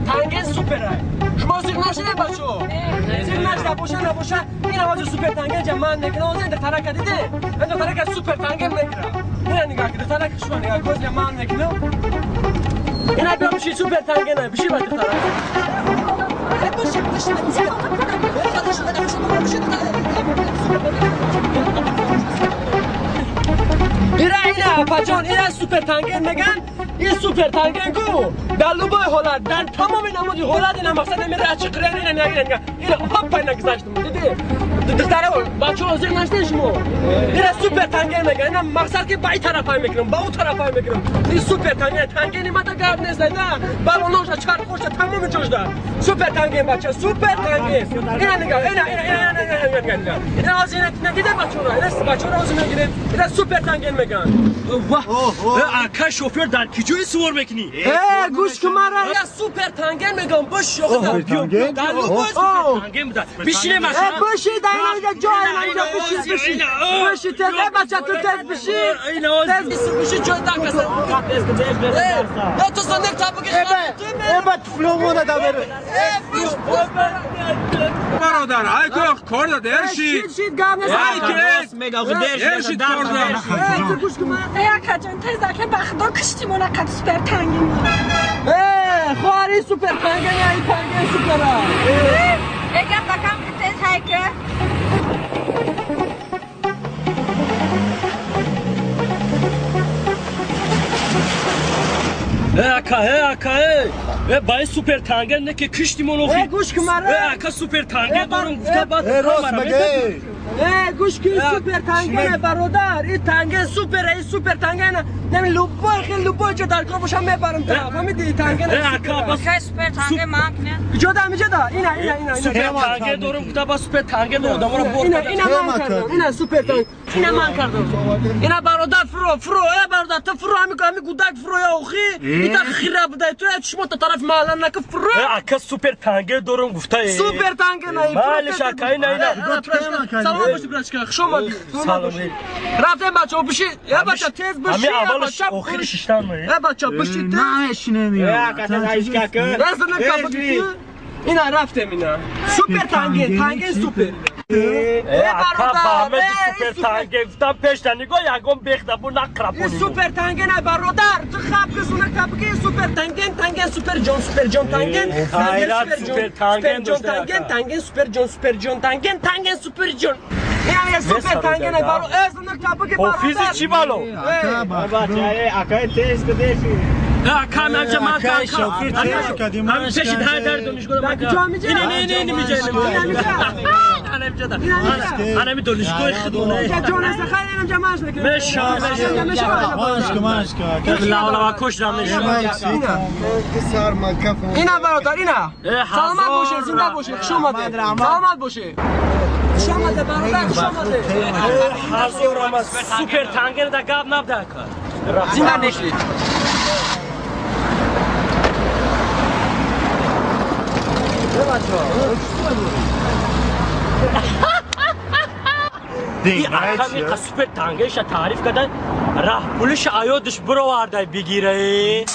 Танген супер ай. Шумо зиқ нашиде бачо? Зиқ нашида боша набоша ин авази супер танген ҷа ман мекунам. Озин духтарака диде? Ин духтарака супер танген мекунам. Ина нигоҳ ки духтарака шумо нигоҳ кун ҷа ман мекунам. Ина биё биши супер танген ай биши ба духтарак. Биши биши биши. Ира ина бачон ина супер танген меган. Ин супер танген ку дар любой ҳолат дар тамоми намуди ҳолат ина мақсад намера чӣ қирен ина нагирен ина ҳоппа ина гузаштум диди духтара бачаҳо зиқ нашдед шумо ина супер танген меган ина мақсад ки ба ин тарафай мекунам ба ӯ тарафай мекунам ин супер танген тангени мада гап нест да балоношда чархошда тамоми ҷошда супер танген бача супер танген ина нигоҳ ина ина ина ина ина ина ҳозир ина диде бачаҳоро ина бачаҳоро ҳозир мегирем ина супер танген меган. Ака шофер дар киҷое сувор мекунӣ? Э, гӯш кун мара, я супер танген мегам, бош ёхта. Дар любой супер танген буда. Бишине машина. Э, биши, дар инҷа ҷой, инҷа биши, биши. Биши тез, э бача ту тез биши. Тез биши ҷой дар каса. Э, я ту санек табуки. Э, ба туфломона да бер. Э, бош. Бародар, ай ку кор да дерши. Шид, шид, гап нест. Ай ки, дерши кор да. Э, ту гӯш кун мара. Э, акаҷон, тез ака ба худо киштимона қад супер танген. Э, хоҳари супер танген, ай танген супера. Э, гап бакам тез ҳайка. Э, ака, э, ака, э. Э, ба ин супер танген не ки киштимон охи. Э, гӯш кун мара. Э, ака супер танген дорум гуфта баъд. Э, рост меге. Э, гӯш кун супер танген бародар. Ин танген супер, ин супер танген. Нами любой хел любой ҷо дар кор бошам мебарам та. Фаҳмидӣ танген. Э, ака бас супер танген ман кунем. Ҷо да, ҷо да. Ина, ина, ина. Супер танген дорум гуфта бас супер танген одаморо бор. Ина, ина ман кардам. Ина супер танген. Ина ман кардам. Ина бародар фуро, фуро, э бародар ту фуро ҳами ҳами гудак фуро я охи. Ита хира будай ту чишмо та тарафи маҳалла нака фуро. Э, ака супер танген дорум гуфта. Супер танген ай. Малиш ака ина ина. Салом бошӣ брачка, хуш омадӣ. Салом. Рафтем бачаҳо биши. Э бача тез биши. Ҳами аввалаш охири шиштан ме. Э бача биши тез. Намешинем. Э, ака тез айшка кун. Ина рафтем ина. Супер танген, танген супер. Э, ака ба супер танген гуфтам пешта нигоҳ ягон бехта бу нақрапонӣ. Супер танген ай бародар, ту хаб кисуна кабки супер танген, танген супер ҷон, супер ҷон танген. Хайрат супер танген ҷон танген, танген супер ҷон, супер ҷон танген, танген супер ҷон. Ина супер танген ай баро, э зуна кабки бародар. Ҳофизи чӣ бало? Бача, э, ака тез кудеши. Ака манҷа ман ҳам пеши дар дар донишгоҳ ман. Ина не не не миҷа не миҷа. Ана ми донишгоҳи худона. Ҷон аст хайр инам ҷамъаш мекунем. Меша меша. Машка машка. Лавлава кушдам меша. Ина бародар ина. Саломат бошед, зинда бошед, хуш омадед. Саломат бошед. Хуш омадед бародар, хуш омадед. Ҳазор ама супер танген да гап набда ака. Зинда бошед. Ака супер тангеша таъриф карда раҳпулиша аёдиш бировардай бигирае.